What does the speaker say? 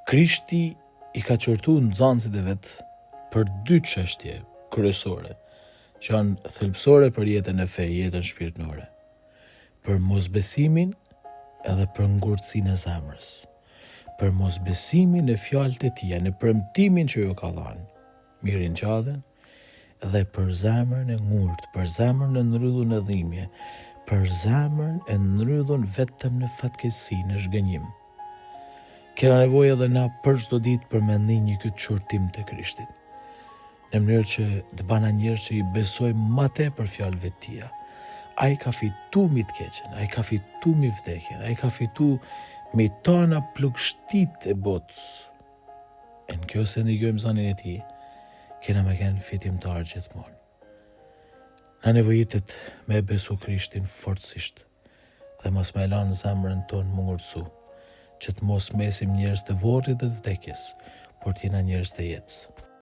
Krishti i ka qortu nxënësit e vet për dy çështje kryesore, që janë thelbësore për jetën në fe, jetën shpirtnore. Për mosbesimin edhe për ngurtësinë e zemrës. Për mosbesimin në fjalët e tija, në premtimin që ju ka dhanë, mi ringjalljen, dhe për zemrën e ngurtë, për zemrën e ndrydhun në dhimje, për zemrën e ndrydhun vetëm në fatkeqësi, në zhgënjim. Kena nevojë edhe na për çdo ditë për me ni një këtë qortim të Krishtit. Në mënyrë që të bana njerëz që i besojmë ma tepër fjalëve të tija. Ai ka fitu mi të keqen, ai ka fitu mi vdekjen, ai ka fitu mi tana plogështitë e botës. E në qoftë se ndigjojmë zanin e tij, kena me kenë fitimtar gjithmonë. Na nevojitet me besu Krishtin fortësisht dhe mos me lanë zemrën tonë m'u ngurtësu, që të mos mesim njerëz të vorrit dhe të vdekjes, por të jena njerëz të jetës.